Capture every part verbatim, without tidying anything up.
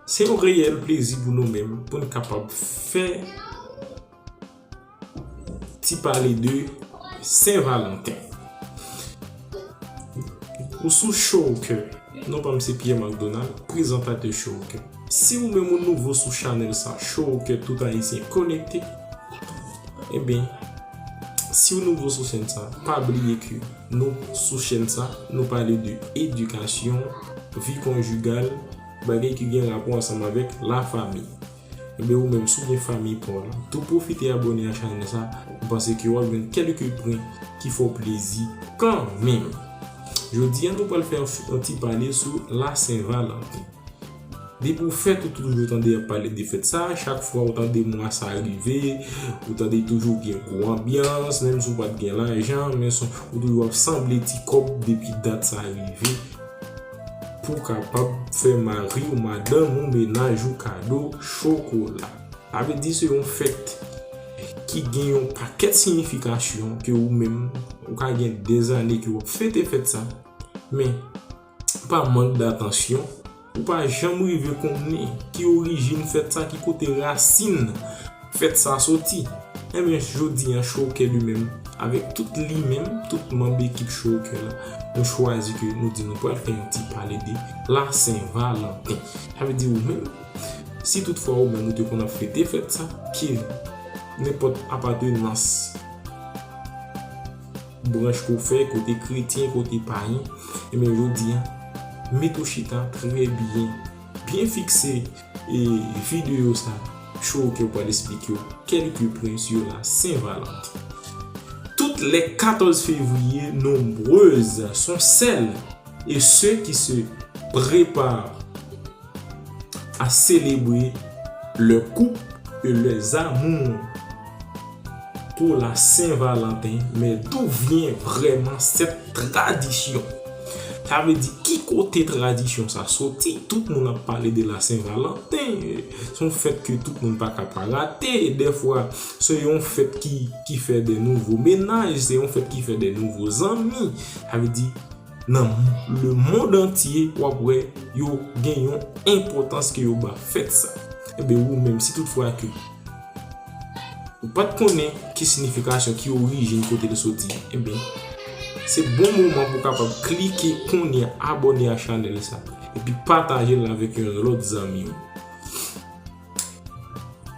Se yon reyèl plezi pou nou menm pou n kapab fè ti pale de Sen Valanten. Ou sou Show Kè. Non pa m se Pierre Macdonald, prezantatè Show Kè. Si ou menm ou nouvo sou chanèl sa, Show Kè, tout Ayisyen konekte, ebyen, si ou nouvo sou chèn sa, pa bliye ke nou sou chèn sa, nou pale de edikasyon, vi konjigal, bagay ki gen rapò ansanm avèk lafanmi. Ebyen, ou menm, si w gen fanmi pa w la, tou pwofite abòne a chanèl sa, m panse ke w ap jwenn kèlke pwen ki fè w plezi kanmenm. Jodi a, nou pral fè yon, yon ti pale sou la Sen Valanten. Depi w fèt, ou toujou tande y ap pale de fèt sa, chak fwa ou tande mwa sa rive, ou tande toujou gen gwo anbyans, menm si w pa t gen lajan, men son, ou toujou ap sanble ti kòb depi dat sa rive, pou w kapab fè mari w, madanm ou, mennaj ou kado chokola. Sa vle di se yon fèt ki gen yon pakèt siyifikasyon ke ou menm, ou ka gen dèzane ke w ap fete fèt sa, men pa mank datansyon, ou pa janm rive konnen ki orijin fèt sa, ki kote rasin fèt sa soti. Ebyen, jodi a, Show Kè li menm, avèk tout li menm, tout manm ekip Show Kè la, nou chwazi ke nou di nou pral fè yon ti pale de la Sen Valanten. Sa vle di ou menm, si toutfwa ou menm ou te konn ap fete fèt sa, ke nenpòt apatenans branch ke w fè, kote kretyen, kote payen, ebyen, jodi a, mete w chita trè byen, byen fikse, e videyo sa, Show Kè pral esplike w kèlke pwen sou la Sen Valanten. Toutes les quatorze février, nombreuses sont celles et ceux qui se préparent à célébrer leur couple et leurs amours pour la Saint-Valentin. Mais d'où vient vraiment cette tradition? Sa vle di, ki kote tradisyon sa soti? Tout moun ap pale de la Sen Valanten. Se yon fèt ke tout moun pa ka pa rate. Dèfwa, se yon fèt ki, ki fè de nouvo mennaj, se yon fèt ki fè de nouvo zanmi. Sa vle di, nan lemonn antye, w ap wè yo gen yon enpòtans ke yo ba fèt sa. Ebyen, ou menm, si toutfwa ke ou pa t konnen ki siyifikasyon, ki orijin, kote l soti, ebyen, se bon moman pou w kapab klike kounye a, abòne a chanèl sa, epi pataje l avèk yon lòt zanmi w.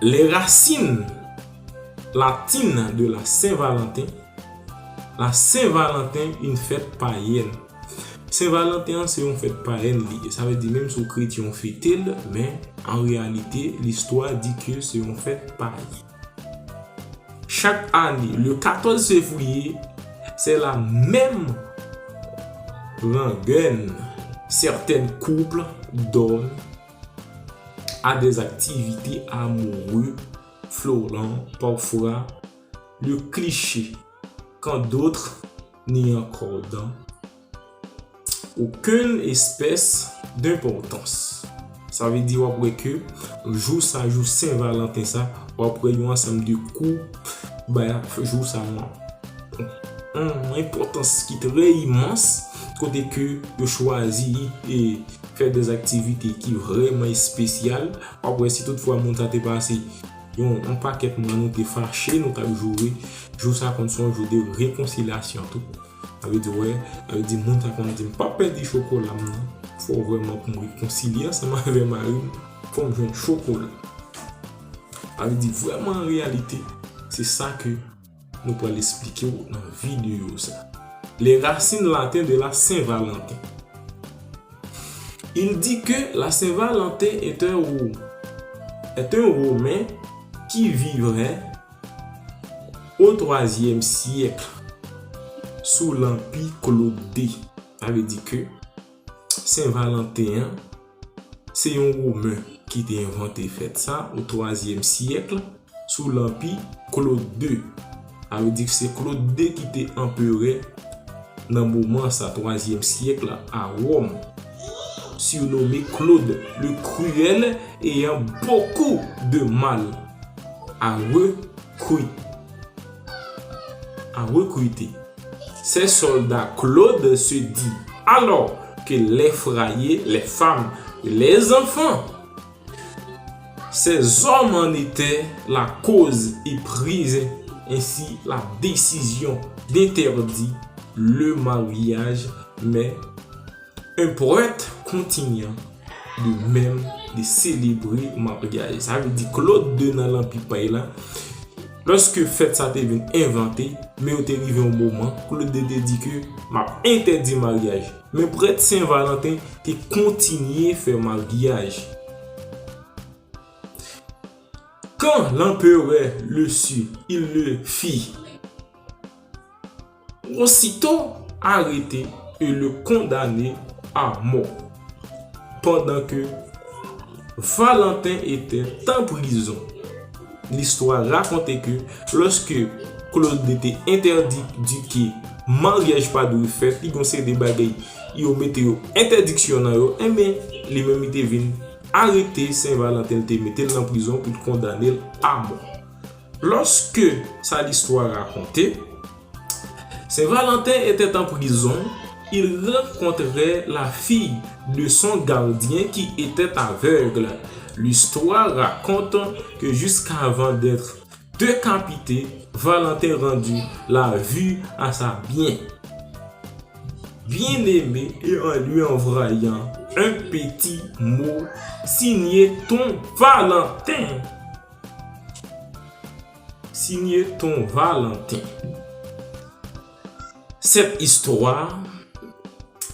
Les racines latines de la Saint-Valentin, la Saint-Valentin, une fête païenne. Sen Valanten an se yon fèt payèn li ye. Sa vle di, menm si w kretyen, w fete l, men an reyalite, listwa di ke se yon fèt payèn. Chaque année, le quatorze février, c'est la même rengaine. Certains couples donnent à des activités amoureux flottant, parfois le cliché, quand d'autres n'y accordent aucune espèce d'importance. Sa vle di, w ap wè ke jou sa, jou Sen Valanten sa, w ap wè yon ansanm de koup bay jou sa yon, yon enpòtans ki trè imans, kote ke yo chwazi e fè de aktivite ki vrèman espesyal. W ap wè, si toutfwa moun sa te pase yon, yon pakèt mwa, nou te fache, nou t ap joure, jou sa konn se yon jou de rekonsilyasyon tou. Sa vle di, wè, sa vle di, moun sa konn di, "M p ap pèdi chokola m nan. Fò vrèman pou m rekonsilye ansanm avè mari m. Fò m jwenn chokola." Sa vle di, vrèman, an reyalite, se sa ke nou pral esplike w nan videyo sa. Les racines latines de la Saint-Valentin. Il dit que la Saint-Valentin est un Ro-, est un Romain qui vivrait au troisième siècle sous l'Empire Claude deux. Sa vle di ke Sen Valanten an, se yon Women ki te envante fèt sa o twazyèm syèk sou lanpi Claude deux. Sa vle di ke se Claude deux ki te anperè nan moman sa, twazyèm syèk la, a Wòm. Surnommé Claude le Cruel, ayant beaucoup de mal à recruter, à recruter. Ces soldats, Claude se dit alors que les frayer, les femmes et les enfants Ces hommes en étaient la cause et prirent ainsi la décision d'interdire le mariage, mais un poète continua de même de célébrer mariage. Sa vle di Claude de nan Lanpi Pay la, lòske fèt sa te vin envante, men yo te rive yon moman, Claude de te di ke m ap entèdi maryaj. Men prèt Sen Valanten te kontinye fè maryaj. Quand l'empereur le sut, il le fit aussitôt arrêter et le condamner à mort. Pendant que Valentin était en prison, listwa rakonte ke lòske Claude de te entèdi di ke maryaj pa dwe fèt, li gon seri de bagay yo mete yo entèdiksyon nan yo, enben, li menm li te vin arete Sen Valanten, li te mete l nan prizon pou l kondane l a mò. Lorsque, sa listwa rakonte, Saint Valentin était en prison, il rencontrait la fille de son gardien qui était aveugle. L'histoire raconte que jusqu'avant d'être décapité, Valentin rendit la vue à sa bien bien-aimée et en lui envoyant un petit mot signé ton Valentin. Signé ton Valentin. Cette histoire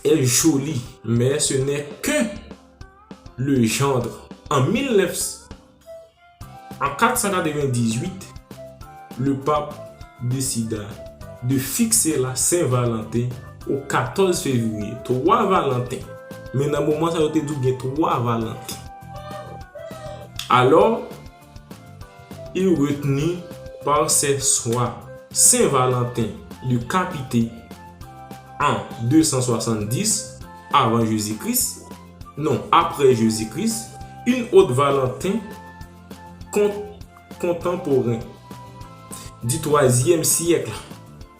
est jolie, mais ce n'est que le gendre. En mille neuf cent, en quatre cent quatre-vingt-dix-huit, le pape décida de fixer la Saint-Valentin au quatorze février, twa Valanten. Men nan moman sa yo te di w gen twa Valanten. Alors, il retenut par ses soins Saint Valentin décapité en deux cent soixante-dix avant Jésus-Christ, non, après Jésus-Christ, une autre Valentin con- contemporain du troisième siècle,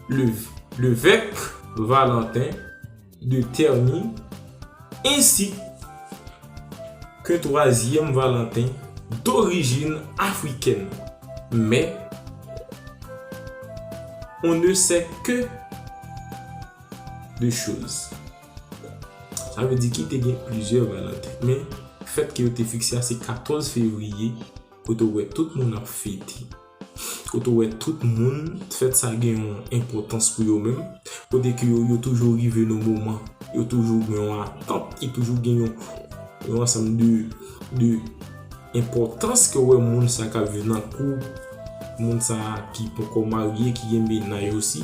le, l'évêque Valentin de Terni, ainsi qu'un troisième Valentin d'origine africaine. Mais on ne sait que de choses. Sa vle di ki te gen plizyè Valanten. Men, fèt ke yo te fikse a, se katòz fevriye, kote w wè tout moun ap fete. Kote w wè tout moun, fèt sa gen yon enpòtans pou yo menm. Kote ke yo, yo toujou rive nan moman, yo toujou gen yon atant, yo toujou gen yon, yon ansanm de, de enpòtans ke w wè moun sa k ap viv nan koup, moun sa ki poko marye, ki gen mennaj osi.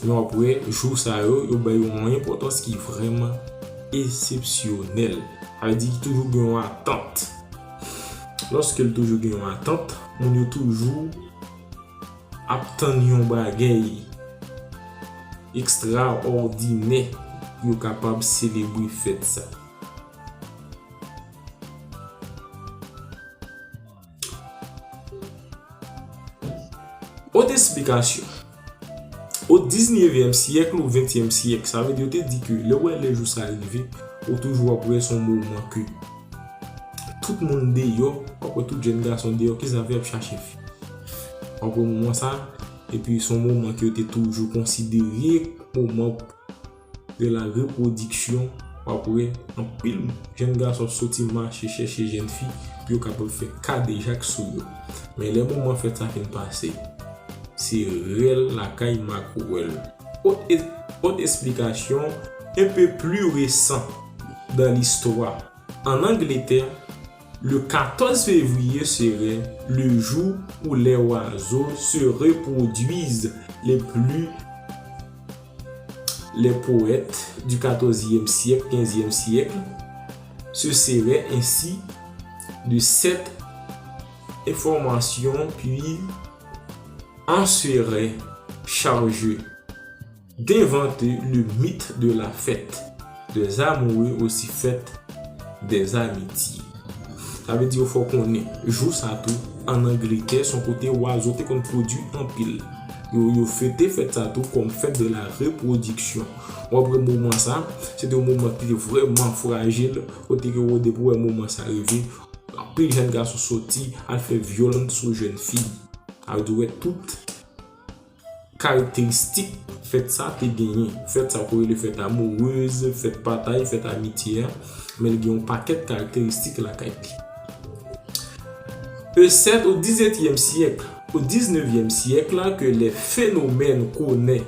Men w ap wè, jou sa yo, yo bay yo yon enpòtans ki vrèman esepsyonèl. Sa vle di ki toujou gen yon atant. Lòske l toujou gen yon atant, moun yo toujou ap tann yon bagay ekstraòdinè pou yo kapab selebre fèt sa. Ot esplikasyon. O diznevyèm syèk ou ventyèm syèk, sa vle di yo te di ke lè w wè lè jou sa rive, ou toujou ap wè se yon moman ke tout moun deyò, w ap wè tout jèn gason deyò, kisa fè y ap chache fi. W ap wè moman sa, epi se yon moman ke yo te toujou konsidere moman de la repwodiksyon, w ap wè anpil jèn gason soti mache chèche jèn fi pou yo kapab fè kadejak sou yo. Men lè moman fèt sa fin pase, se rèl lakay makwèl. Autre, autre explication un peu plus récent dans l'histoire. En Angleterre, le quatorze février serait le jour où les oiseaux se reproduisent le plus. Les poètes du quatorzième siècle, quinzième siècle, se seraient ainsi de cette information, puis en seraient chargés d'inventer le mythe de la fête des amoureux, aussi fête des amitiés. Sa vle di yo fè w konnen jou sa tou, ann Angletè, se yon kote oiseaux te konn pwodui anpil. Yo, yo fete fèt sa tou kòm fête de la reproduction. W ap wè moman sa, se te yon moman ki te vrèman frajil, kote ke w depi w wè moman sa rive, Anpil jèn gason soti al fè vyolans sou jèn fi. Sa vle di, ou wè tout karakteristik fèt sa te genyen. Fèt sa yo rele fèt amourez, fèt patay, fèt amitye a, men li gen yon pakèt karakteristik lakay li. E c'est au dix-septième siècle, au dix-neuvième siècle, que les phénomènes connaissent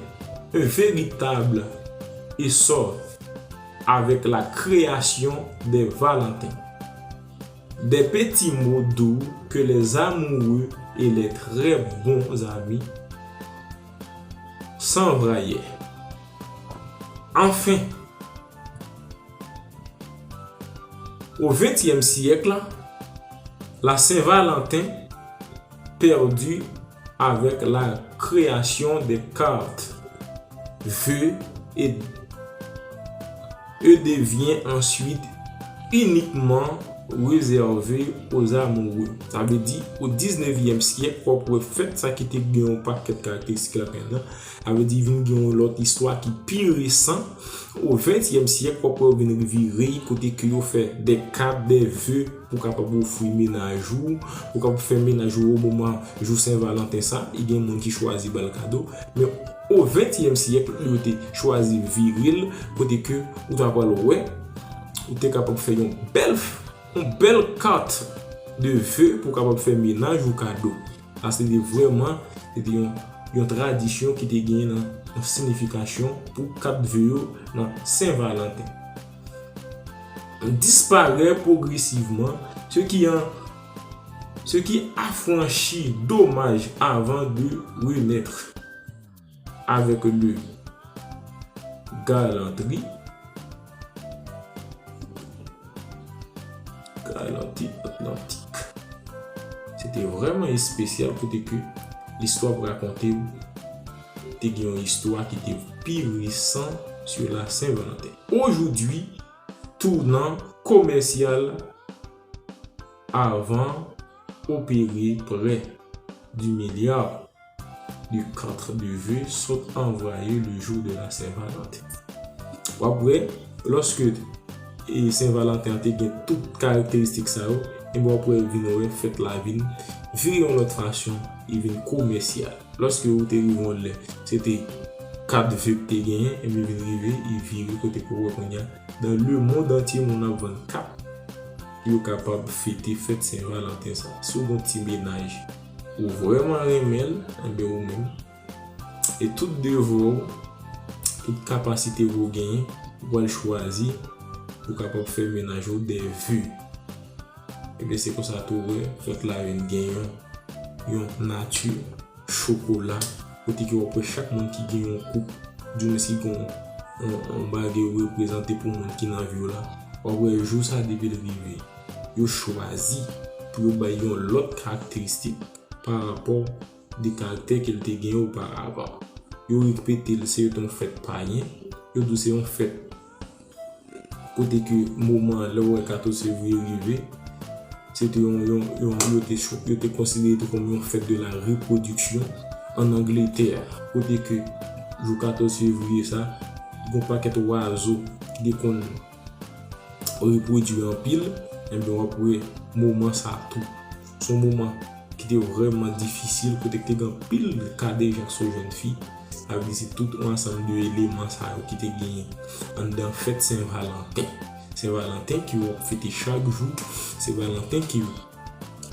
un véritable essor avec la création des Valentins. Des petits mots doux que les amoureux et les très bons amis s'envoyaient. Enfin, au vingtième siècle, la Saint-Valentin perdure avec la création des cartes, vœux et, et devient ensuite uniquement réservé aux amoureux. Sa vle di, o diznevyèm syèk, w ap wè fèt sa ki te gen yon pakèt karakteristik lakay nan, sa vle di, vin gen yon lòt istwa ki pi resan. O ventyèm syèk, w ap wè yo vin vire kote ke yo fè de kat, de ve pou kapab ofri mennaj ou, pou kapab fè mennaj ou o moman jou Sen Valanten sa, e gen moun ki chwazi ba l kado. Men o ventyèm syèk, yo te chwazi vire l kote ke ou ta pral wè, ou te kapab fè yon bèl, yon bèl kat de ve pou kapab fè mennaj ou kado. Sa se te vrèman, se te yon, yon tradisyon ki te genyen nan, nan siyifikasyon pou kat ve yo nan Sen Valanten. Disparaît progressivement, ce qui en, ce qui affranchit dommage avant de renaître avec le galanterie, galanterie atlantique. Se te vrèman espesyal kote ke listwa ap rakonte ou te gen yon istwa ki te pi resan sou la Sen Valanten. Aujourd'hui, tournant commercial avant opérer près du milliard de cartes de vœux sont envoyées le jour de la Saint-Valentin. W ap wè, lòske e Sen Valanten an te gen tout karakteristik sa yo, enben w ap wè vin wè fèt la vin vire yon lòt fason, li vin komèsyal. Lòske ou te rive yon lè, se te kat ve k te genyen, enben vin rive, li vire kote ke w wè kounye a, dans le monde entier, moun ap vann kat pou yo kapab fete fèt Sen Valanten sa. Si w gon ti mennaj, ou vrèman renmen l, enben ou menm, e tout devwa w, tout kapasite w ou genyen, ou pral chwazi pou kapab fè mennaj ou de ve. Ebyen, se konsa tou w wè, fèt la vin gen yon, yon nati chokola, kote ke w ap wè chak moun ki gen yon koup, dimwens ki gen yon, yon, yon bagay yo reprezante pou moun ki nan vi w la, w ap wè jou sa depi l rive, yo chwazi pou yo bay yon lòt karakteristik pa rapò de karaktè ke l te genyen oparavan. Yo repete l, se yon fèt payen, yo di w se yon fèt kote ke moman an, lè w wè katòz fevriye rive, se te yon, yon, yon, yo te cho-, yo te konsidere tou kòm yon fèt de la repwodiksyon an Angletè, kote ke jou katòz fevriye sa, gon pakèt wazo ki te konn repwodui anpil, enben w ap wè moman sa tou. Se yon moman ki te vrèman difisil, kote ki te gen anpil kadejak sou jèn fi. Sa vle di se tout yon ansanm de eleman sa yo ki te genyen anndan fèt Sen Valanten. Sen Valanten ke w ap fete chak jou, Sen Valanten ke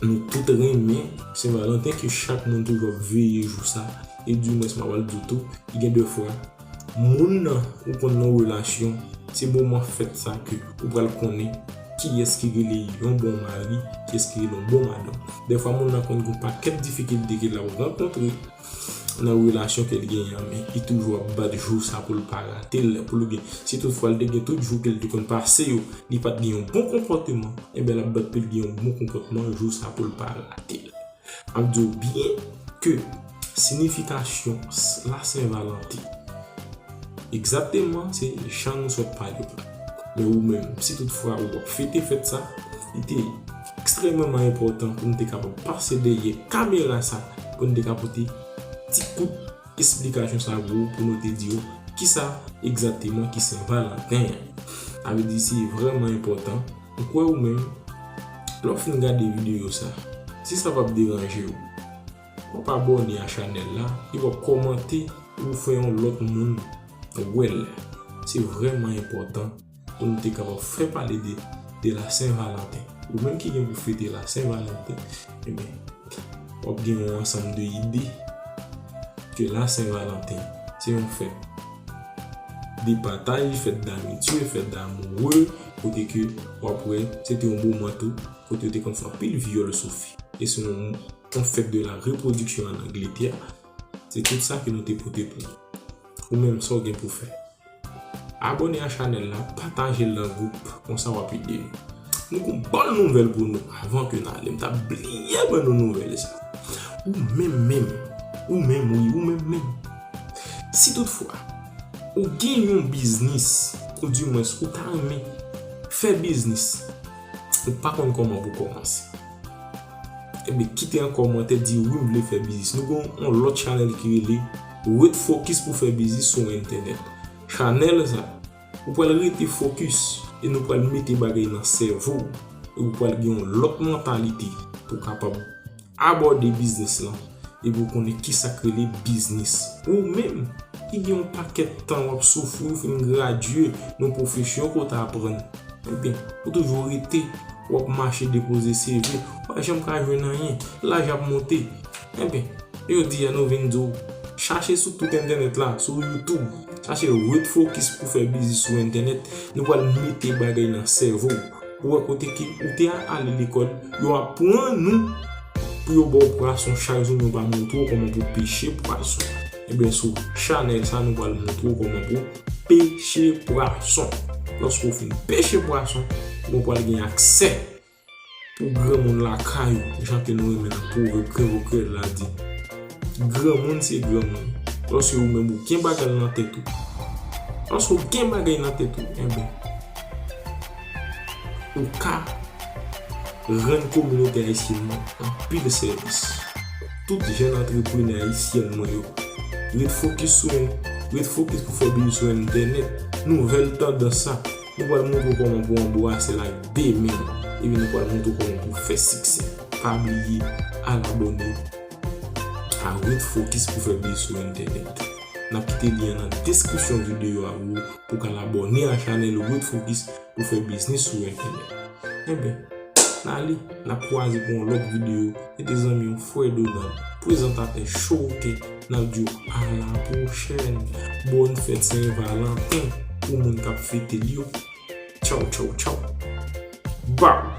nou tout renmen, Sen Valanten ke chak moun toujou ap veye jou sa. E dimwens m ap al di w tou, ki gen de fwa, moun nan ou konn nan relasyon, se moman fèt sa ke ou pral konnen kiyès ki rele yon bon mari, kiyès ki rele yon bon madanm. Dèfwa moun nan konn gen yon pakèt difikilte ke l ap rankontre nan relasyon ke l genyen an, men li toujou ap bat jou sa pou l pa rate l, pou l gen, si toutfwa l te gen tout jou ke l te konn pase yo, li pa t gen yon bon konpòteman, enben l ap bat pou l gen yon bon konpòteman jou sa pou l pa rate l. M ap di w byen ke siyifikasyon s-, la Sen Valanten, egzakteman, se jan nou sot pale w la. Men ou menm, si toutfwa ou ap fete fèt sa, li te ekstrèmeman enpòtan pou n te kapab pase dèyè kamera sa, pou n te ka pote ti kout esplikasyon sa pou ou, pou nou te di w kisa egzakteman ki Sen Valanten an. Sa vle di se vrèman enpòtan. M kwè ou menm, Lè w fin gade videyo sa, si sa p ap deranje w, w ap abòne a chanèl la, epi w ap kòmante pou w fè yon lòt moun wè l. Se vrèman enpòtan pou nou te kapab fè pale de, de la Sen Valanten. Ou menm ki gen pou fete la Sen Valanten, ebyen, w ap gen yon ansanm de ide ke la Sen Valanten se yon fèt de pataj, fèt d'amitye, fèt d'amoureux, kote ke w ap wè se te yon moman tou kote yo te konn fè anpil vyòl sou fi. E se yon, yon fèt de la repwodiksyon an Angletè. Se tout sa ke nou te pote pou ou. Ou menm, sa w gen pou fè? Abòne a chanèl la, pataje l nan gwoup, konsa w ap ede nou. Nou gon bòn nouvèl pou nou avan ke n ale. M t ap bliye ban nou nouvèl sa. Ou menm menm, ou menm, wi, ou menm menm. Si toutfwa ou gen yon biznis, oudimwens ou ta renmen fè biznis, ou pa konn kòman pou kòmanse, ebyen, kite yon kòmantè, di, "Wi, m vle fè biznis." Nou gen yon lòt chanèl ki rele Ret Fokis pou fè biznis sou entènèt. Chanèl sa, ou pral rete fokis e nou pral mete bagay nan sèvo w, e ou pral gen yon lòt mantalite pou w kapab abòde biznis lan, epi w konnen kisa k rele biznis. Ou menm ki gen yon pakèt tan w ap soufri, ou fin gradye nan pwofesyon ke w ta aprann, ebyen, ou toujou rete, w ap mache depoze C V, ou pa janm ka jwenn anyen, laj ap monte. Ebyen, jodi a nou vin di w, chache sou tout entènèt la, sou YouTube, chache Ret Fokis pou fè biznis sou entènèt, nou pral mete bagay nan sèvo w. Ou wè kote ke ou te ale lekòl, yo aprann nou pou yo ba w pwason chak jou, men yo pa montre w kòman pou peche pwason. Ebyen, sou chanèl sa, nou pral montre w kòman pou peche pwason. Lòske w fin peche pwason, ou pral gen aksè pou granmoun lakay ou, jan ke nou renmen nan pwovèb kreyòl la di. Granmoun se granmoun. Lòske ou menm ou gen bagay nan tèt ou, lòske ou gen bagay nan tèt ou, enben, ou ka rann kominote ayisyèn nan anpil sèvis. Tout jèn antreprenè ayisyèn mwen yo, ret fokis sou en-, ret fokis pou fè biznis sou entènèt. Nouvèl tandans sa, nou pral montre w kòman pou anbrase l ak de men w. Epi nou pral montre w kòman pou fè siksè. Pa bliye al abòne a Ret Fokis pou fè biznis sou entènèt. N ap kite lyen an nan deskripsyon videyo a pou ou ka al abòne a chanèl Ret Fokis pou fè biznis sou entènèt. Enben, n ale, n ap kwaze pou yon lòt videyo. Se te zanmi w, frè Donald, prezantatè Chowkè. N ap di w a la pwochèn. Bòn fèt Sen Valanten pou moun k ap fete l yo. Tchaw, tchaw, tchaw. Baw!